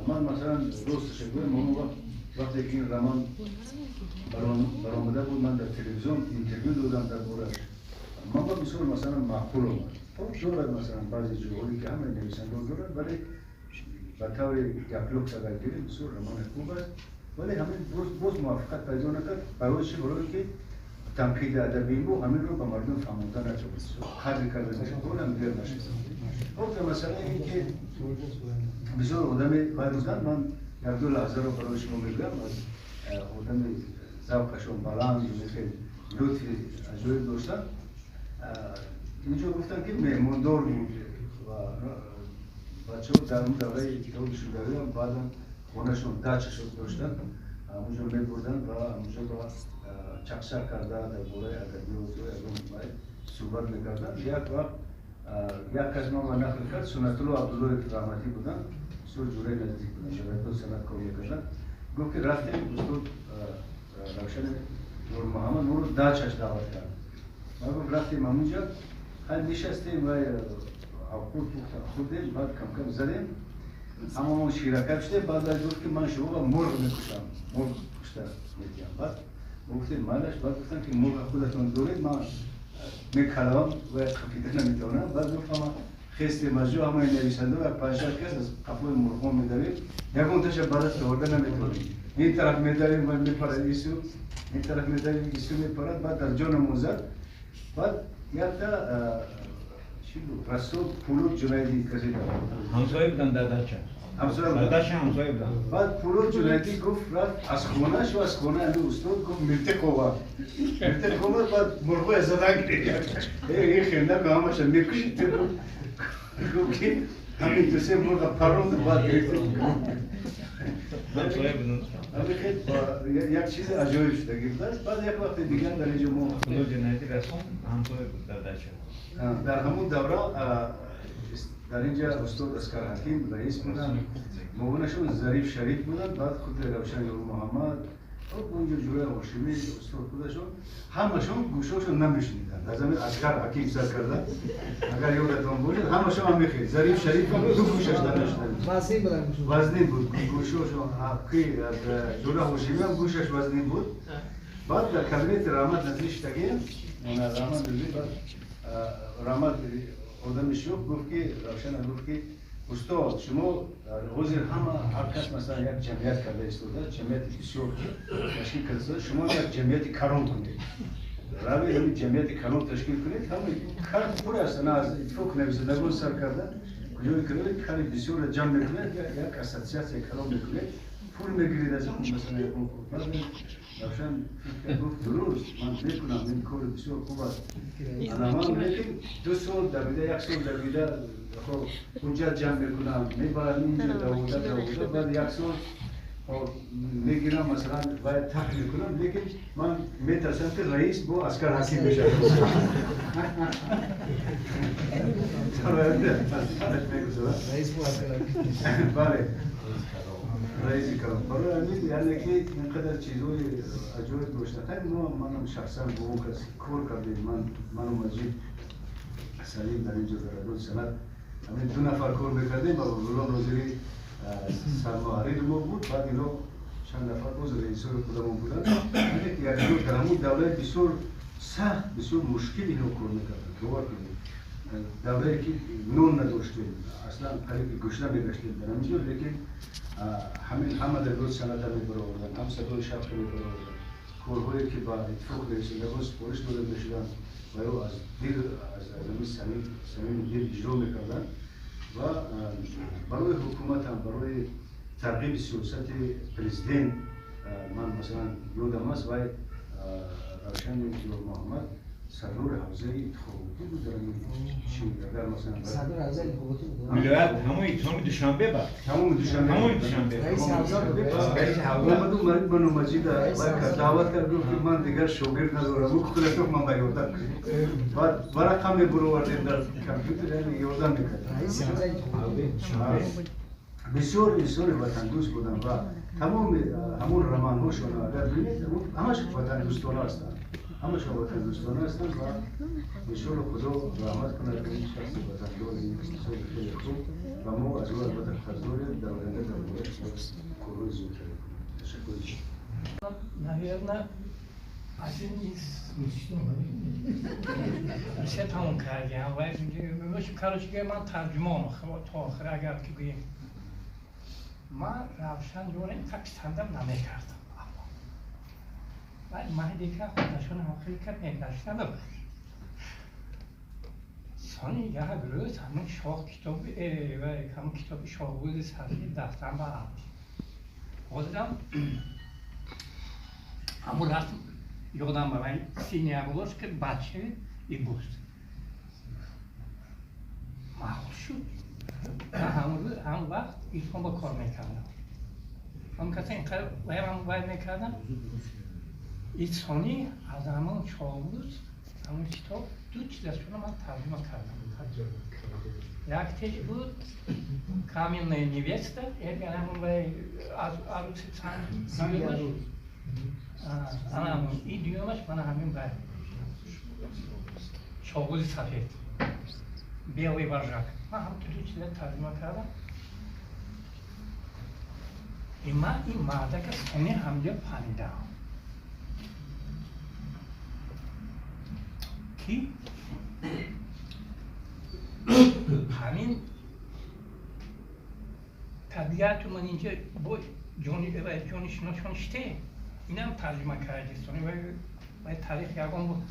ман, масалан, росташа гӯям, он вақт, вақте ки ин роман баромада буд, ман дар телевизион интервю додам дар борааш. Ман ба бисёр, масалан, маъқул омад. Хоб, дорад, масалан, баъзе ҷоҳое, ки ҳамаи нависандаҳо дорад, вале ба таври яклухт агар гирем, бисёр романи хуб аст. Вале ҳамин боз муваффақият пайдо накард. Барои чӣ? Барое ки танқиди адабии мо ҳаминро ба мардум фаҳмонда натавонист, қадр карда нашуд, ҳолам дер нашуд. Хоб, дар масъалаи ин ки бисёр одами вай буданд, ман як-ду лаҳзаро барои шумо мегӯям. Аз одами завқашон баланд, хеле лутфи аҷоиб доштанд. Инҷо гуфтанд, ки меҳмондор буд ва бачаҳо дар он давраи Иттиҳоди Шӯравиам баъдан хонашон, дачашон доштанд, онҷо мебурданд ва онҷо ба чақчақ карда, дар бораи адабиёт ё ягон суҳбат мекарданд. Як вақт як кас ман нақл кард, Суннатулло Абдуллоев раҳматӣ буданд, бисёр ҷураи наздик буданд, дар радиои Санъат кор мекарданд. Гуфт, ки рафтем, устод Равшани Нурмуҳаммад моро дачаш даъват кард. Ман гуфт, рафтем ҳамунҷа, хай, нишастем ва авқот пухта хӯрдем, баъд камкам задем, ҳамамон ширакак шудем. Баъд вай гуфт, ки ман шуморо мурғ мекушам, мурғ кушта медиҳам. Баъд мо гуфтем, майлаш. Баъд гуфтам, ки мурға худатон доред, ман мекалавам ва қапида наметавонам. Баъд гуфт, ҳама хестем аз ҷо, ҳамаи нависандаҳо, як панҷшаш кас аз қафои мурғҳо медавем, ягон таша ба даст оварда наметавонем. Ин тараф медавем, мепарад ису, ин тараф медавем, ису мепарад. Баъд дар ҷонамон зад. Баъд якта чӣ буд, Расул Пулуд Ҷунайдӣ касе ҳамсоя буданд дар дача. Ҳамсоя. Дар дача ҳамсоя буданд. Баъд Пулуд Ҷунайдӣ гуфт, рафт аз хонааш ва аз хонаи ҳамин устод гуфт, милтиқ овард, милтиқ овард. Баъд мурғҳоя задан гирифт. Ин хел наку, ҳамаша мекушид. Гуфт, ки ҳамин ду се мурға паронду, баъд гирифт. Ҳамсоя буданд. Як чизи аҷоиб шуда гирифтааст. Баъд як вақти дигар дар инҷо мо Пулуд Ҷунайдӣ Расул ҳамсоя буд дар дача. Дар ҳамон давра. Дар инҷа устод Аскар Ҳаким раис буданд, муовинашон Зариф Шариф буданд, баъд худи Равшан Ёрмуҳаммад, онҷо Ҷӯраи Ҳошимӣ, устод худашон, ҳамашон гӯшошон намешуниданд. Аз ҳамин Аскар Ҳаким сар карда, агар ёдатон бошад, ҳамашон ҳам мехел. Зариф Шариф ҳам ду гӯшаш намешунид. Вазнин буданд. Вазнин буд гӯшошон. Аз Ҷӯраи Ҳошимӣ ҳам гӯшаш вазнин буд. Баъд дар кабинети Раҳмат Назирӣ шитагем, Раҳмат Назирӣ, баъд Раҳмат одами шӯх гуфт ки, Равшана гуфт ки устод, шумо ҳозир ҳама ҳар кас масалан як ҷамъият карда истода, ҷамъияти бисёр ташкил карда истода, шумо як ҷамъияти калон кунед. Равед ҳамин ҷамъияти калон ташкил кунед, ҳамаи кар пур аст, на аз иттифоқ нависандагон сар карда, куҷое ки равед, кари бисёрро ҷамъ мекунед, як ассотсиатсияи калон мекунед, пул мегиред аз масалан ягон пул. Равшан фикр гуфт, дуруст, ман мекунам, ин кори бисёр хуб аст. Ана ман лекин 2 сол давида, 1 сол давида, хоб ҳуҷҷат ҷамъ мекунам, мебарам инҷо давода, давода, баъд 1 сол мегирам, масалан, бояд тақ мекунам, лекин ман метарсам ки раис бо Аскар Ҳаким мешавад. Раис бо Аскар Ҳаким. Бале. Раиси калон. Барои ҳамин, яъне ки ин қадар чизҳои аҷоиб дошта. Хайр, мо манам шахсан бо он кас кор кардем, ману Маҷид Салим дар инҷо дар радиои санъат ҳамин 2 нафар кор мекардем ва Ғулом Нозирӣ сармуҳаррири мо буд, баъд ино чанд нафар боз раисои худамон буданд. Яъне ки як ҷо дар ҳамон давраи бисёр сахт, бисёр мушкил ино кор мекарданд. Бовар кунед, даврае ки нон надоштем, аслан қариб ки гушна мегаштем дар ҳамин ҷо, лекин ҳамин ҳама дар санъата мебароварданд, ҳам садои шавқи мебароварданд, корҳое ки ба иттифоқ нависандагон супориш дода мешуданд ва ё аз дил, аз ҳамин самими дил иҷро мекарданд ва барои ҳукумат ҳам, барои тарғиби сиёсати президент, ман масалан ёдам аст, вай Равшани Ёрмуҳаммад сардори ҳавзаи интихоботӣ буд дар ҳамин чи, агар масалан сардори ҳавзаи интихоботӣ буд. Вилоят ҳамои тамоми Душанбе ба? Тамоми Душанбе. Тамоми Душанбе. Раиси ҳавза буд. Раиси ҳавза. Омаду ману Маҷида вай кард, даъват кард, гуфт ки ман дигар шогирд надорам, гуфт худатон ман ба ёрдам кунед. Баъд варақа мебуровардем дар компютер, яъне ёрдам мекард. Раиси ҳавзаи интихоботӣ. Бисёр инсони ватандӯст буданд ва тамоми ҳамон романҳошон агар бинед, ҳамаш ватандӯстона ҳастанд. Ҳамашон ватандӯстона ҳастанд ва иншоалло Худо раҳмат кунад ин шахси ватандор, ин инсони хеле хуб ва мо аз ӯ албатта қарз дорем, дар оянда дар бораи корҳои зиёдтар мекунем. Ташаккур. Наверно, один из се тамом кардем. Короче говоря, ман тарҷумон то охир агар ки гӯем, ман Равшан ҷона инқадр писандам намекардам. Вале маҳди ка худашон ҳам хеле кар мегаштанд. Сони як рӯз ҳамин шоҳ китоби, ҳамин китоби шоҳбузи сафед дастам ба афт. Ҳозирам ҳамун расм ёдам ба ман синяя обложка, бача и густ. Маъқул шуд. Ман ҳамун рӯз, ҳамун вақт Ирфон ба кор мекардам. Ҳамун каса инқадр ваям вай мекардам. Инсони аз ҳамон шоҳбуз, ҳамон китоб ду чизашро ман тарҷума кардам. Яктеш буд Каменная невеста, ҳамон вай аз аруси санг, ана ҳамон, и дуюмаш мана ҳамин вай шоҳбузи сафед, белый вожак. Ман ҳам ду чиза тарҷума кардам. И ман ин мардака сони ҳамҷо фаҳмидам, ки ҳамин табиату ман инҷа бо ҷонишиносшон шите, инам тарҷума карди сони вай таърих ягон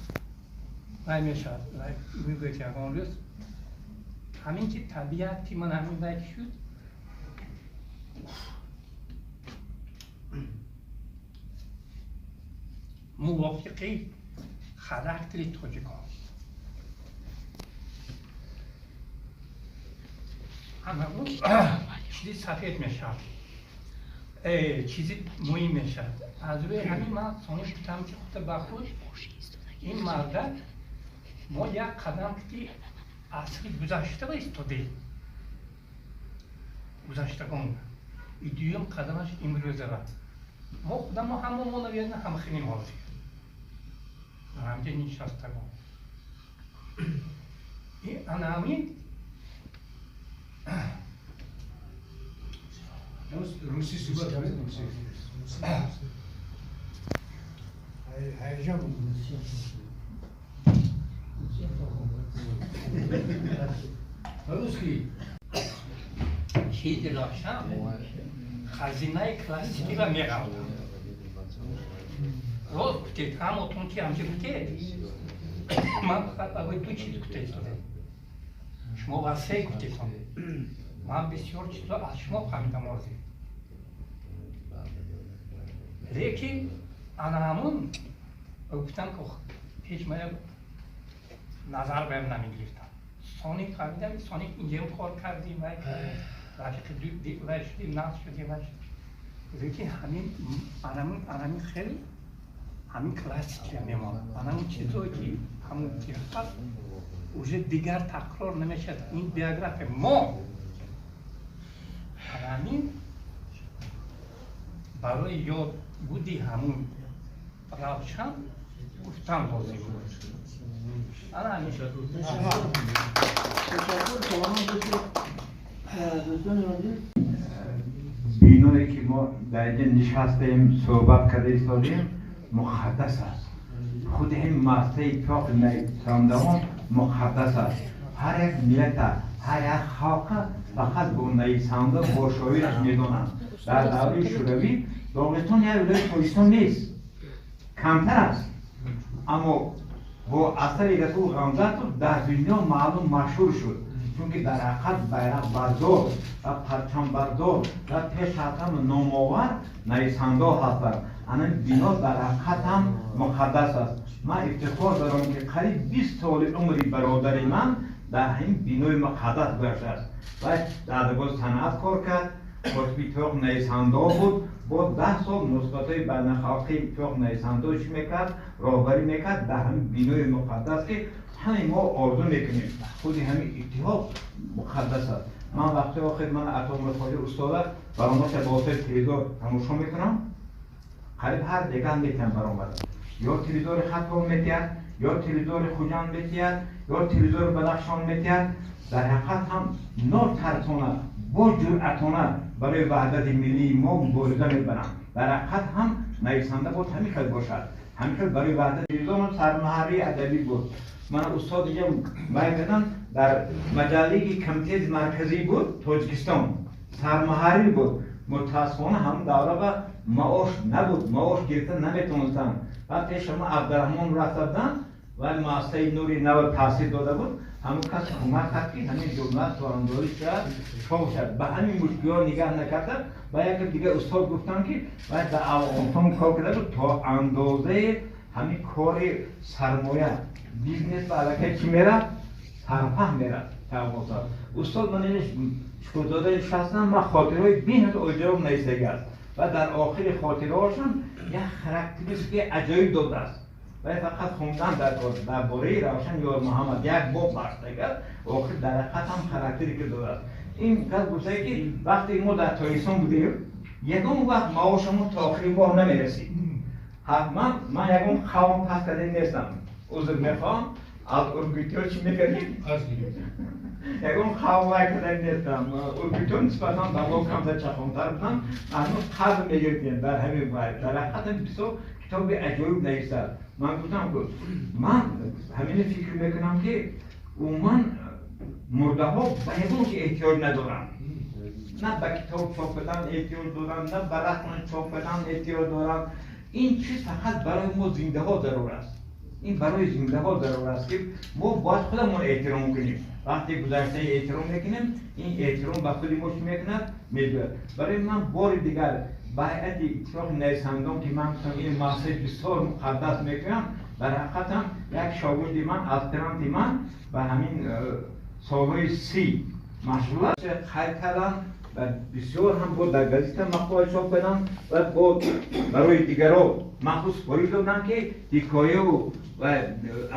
вай мешавад, вай мегӯяд ягон рӯз ҳамин ки табиати ман ҳамин вай ки шуд, мувофиқи характери тоҷикон. Ҳамаон чизи сафед мешавад, чизи муҳим мешавад. Аз рӯи ҳамин ман сони гуфтам ки худо ба худ ин мардак мо як қадам ки асри гузашта ба истодем. Гузаштагон и дуюм қадамаш имрӯзара. Мо худамо ҳамо мо наверно ҳамхелем ҳозир. Дар ҳамҷа нишастагон. И ана ҳамин Русӣ суҳбат кунед, русӣ. Ҳаяҷон. По-русски. Чизи Равшан хазинаи классикиро меғалтад. Рост гуфтед, ҳамотон ки ҳамчи гуфтед, ман фақат барои ду чиз гуфта истодам. Шумо васеъ гуфтедон. Ман бисёр чизо аз шумо фаҳмидам ҳозир. Лекин ана ҳамун гуфтам, ки ҳеҷ мая назар баям намегирифтам. Сони фаҳмидам, сони инҷаем кор кардем, вай кардем, рафиқи вай шудем, нақс шудем, вай шудем. Лекин ҳамин анамин хел ҳамин классикия мемонад. Анамин чизое ки ҳамун ки ҳаст, уже дигар такрор намешавад. Ин биография мо анамин барои ёд буди ҳамун Равшан гуфтан лозим буд. Ана ҳамин. Ташаккур, саломат бошед. Дӯстони азиз, биное ки мо дар инҷа нишастаем, суҳбат карда истодем, муқаддас аст. Худи ҳамин муассисаи иттифоқи нависандагон муқаддас аст. Ҳар як миллата, ҳар як халқа фақат бо нависанда, бо шоираш медонанд. Дар давраи Шӯравӣ Доғистон як вилояти Тоҷикистон нест, камтар аст. Аммо бо асари Расул Ғамзатов дар дунё маълум машҳур шуд, чунки дар ҳақиқат байроқбардор ва парчамбардор ва пеш аз ҳама номовар нависандаҳо ҳастанд. Ана бино дар ҳақиқат ҳам муқаддас аст. Ман ифтихор дорам, ки қариб 20 соли умри бародари ман дар ҳамин бинои муқаддас гузаштааст. Ва дар адабиёти санъат кор кард, котиби иттифоқи нависандаҳо буд, бо 10 сол муносибатҳои байналхалқии иттифоқи нависандаҳо чӣ мекард, роҳбарӣ мекард дар ҳамин бинои муқаддас, ки ҳамаи мо орзу мекунем. Худи ҳамин иттиҳод муқаддас аст. Ман вақти охир ман Атоулло Хоҷа устода баромадша ба воситаи телевизор тамошо мекунам, қариб ҳар деган метиҳам баромада. Ё телевизори Хатлон метиҳад, ё телевизори Хуҷанд метиҳад, ё телевизори Бадахшон метиҳад. Дар ҳақиқат ҳам нотарсона, бо ҷуръатона барои ваҳдати миллии мо мубориза мебаранд. Дар ҳақиқат ҳам нависанда бояд ҳамин хел бошад. Ҳамин хел барои ваҳдат. Телевизорам сармуҳаррири адабӣ буд. Ман устод инҷа баён кардам, дар маҷаллаи Комитети марказӣ буд, Тоҷикистон сармуҳаррир буд. Мутаассифона ҳам давра ба маош набуд, маош гирифта наметавонистанд. Баъд пеш ҳама Абдураҳмон рафта буданд ва муассисаи Нури нав таъсис дода буд. Ҳамон кас кӯмак кард, ки ҳамин журнал туандозӣ шавад, чоп шавад. Ба ҳамин мушкилиҳо нигаҳ накарда, ба яке дигар устод гуфтанд, ки вай дар Афғонистон кор карда буд, то андозаи ҳамин кори сармоя бизнес ба аллакай чӣ мерафт, сарфаҳм мерафт. Устод ман шукрзода нишастам, ман хотираҳои бениҳоят оҷоиб нависагааст ва дар охири хотираҳошам як характеристикаи аҷоиб додааст. Вай фақат хондан дар кор дар бораи Равшан Ёрмуҳаммад як боб бахшидагааст, охир дар ҳақиқат ҳам характерика додааст. Ин кас гуфтае, ки вақте мо дар Тоҷикистон будем, ягон вақт маошамон то охири моҳ намерасид. Ҳатман ман ягон қавм пас карда нестам, узр мехоҳам, аз ургутиҳо чӣ мекардем? Ягон қавм вай карда нестам. Ургутиҳо нисбатан ба мо камтар чақонтар буданд, ҳанӯз қадр мегирифтем дар ҳамин вай. Дар ҳақиқат ҳам бисёр китоби аҷоиб нависад. Ман гуфтам, ки ман ҳамина фикр мекунам, ки умуман мурдаҳо ба ягон чи эҳтиёҷ надоранд. На ба китоб чоп кардан эҳтиёҷ доранд, на ба расм чоп кардан эҳтиёҷ доранд. Ин чиз фақат барои мо зиндаҳо зарур аст. Ин барои зиндаҳо зарур аст, ки мо бояд худамон эҳтиром кунем. Вақте гузаштаи эҳтиром мекунем, ин эҳтиром ба худи мо чӣ мекунад? Мегӯяд. Барои ман бори дигар ба ҳайати иттифоқи нависандагон, ки ман гуфтам ин муассисаи бисёр муқаддас мекунам, дар ҳақиқат ҳам як шогирди ман, аспиранти ман ба ҳамин солҳои 30 машғул аст. Қайд кардам ва бисёр ҳам бо дар газета мақола чоп кардам ва бо барои дигарон махсус супориш додам, ки ҳикояву ва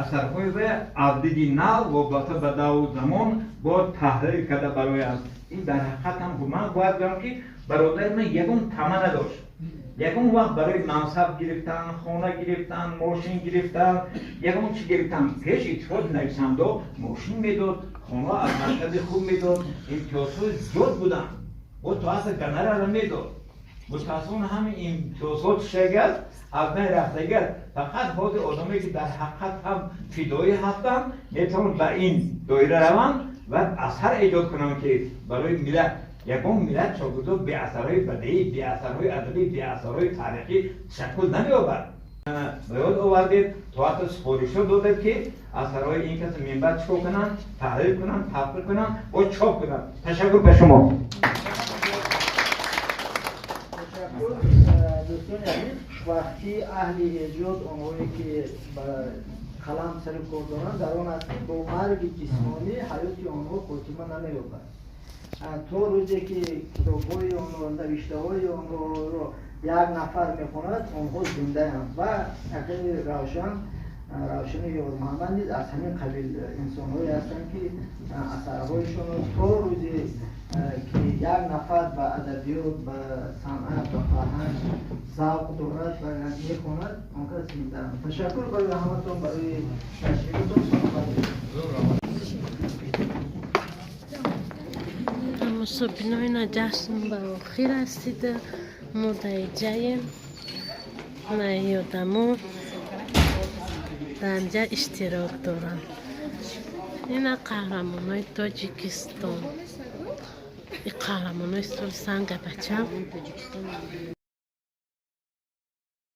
асарҳои вай аз диди нав вобаста ба давру замон бо таҳрир карда барои аст. Ин дар ҳақиқат ҳам ман бояд гӯям, ки бародари ман ягон тама надошт, ягон вақт барои мансаб гирифтан, хона гирифтан, мошин гирифтан, ягон чи гирифтан. Пеш Иттиҳоди нависандо мошин медод, хона аз маркази хуб медод, имтиёзҳои зиёд буданд, бо то ҳатто гонорара медод. Мутаассифона, ҳамин имтиёзҳо чишагиаст, аз байн рафтагиаст. Фақат ҳозир одамое, ки дар ҳақиқат ҳам фидоӣ ҳастанд, метавонанд ба ин доира раванд ва асар эҷод кунанд, ки барои миллат. Ягон миллат, шогирдо, беасарҳои бадеӣ, беасарҳои адабӣ, беасарҳои таърихӣ ташаккул намеёбад. Ба ёд овардед, то ҳатто супоришҳо додед, ки асарҳои ин кас минбаъд чикор кунанд, таҳрир кунанд, таҳқиқ кунанд ва чоп кунанд. Ташаккур ба шумо. Ташаккур, дӯстони азиз. Хушбахтии аҳли эҷод, онҳое ки ба қалам сари кор доранд, дар он аст, ки бо марги ҷисмонӣ ҳаёти онҳо хотима намеёбад. То рӯзе ки китобҳои онҳо, навиштаҳои онҳоро як нафар мехонад, онҳо зиндаанд. Ва акаи Равшан, Равшани Ёрмуҳаммад низ аз ҳамин қабил инсонҳое ҳастанд, ки асарҳояшонро то рӯзе ки як нафар ба адабиёт, ба санъат, ба фарҳанг завқ дорад ва мехонад, он кас зиндаанд. Ташаккур барои ҳаматон, барои ташрифотон. Саломат. Тамошобинои, ҷашн ба охир расида, мо дар иҷаем. На одамо дар инҷа иштирок доранд. Ина қаҳрамонои Тоҷикистон, и қаҳрамонои соли санга бачам.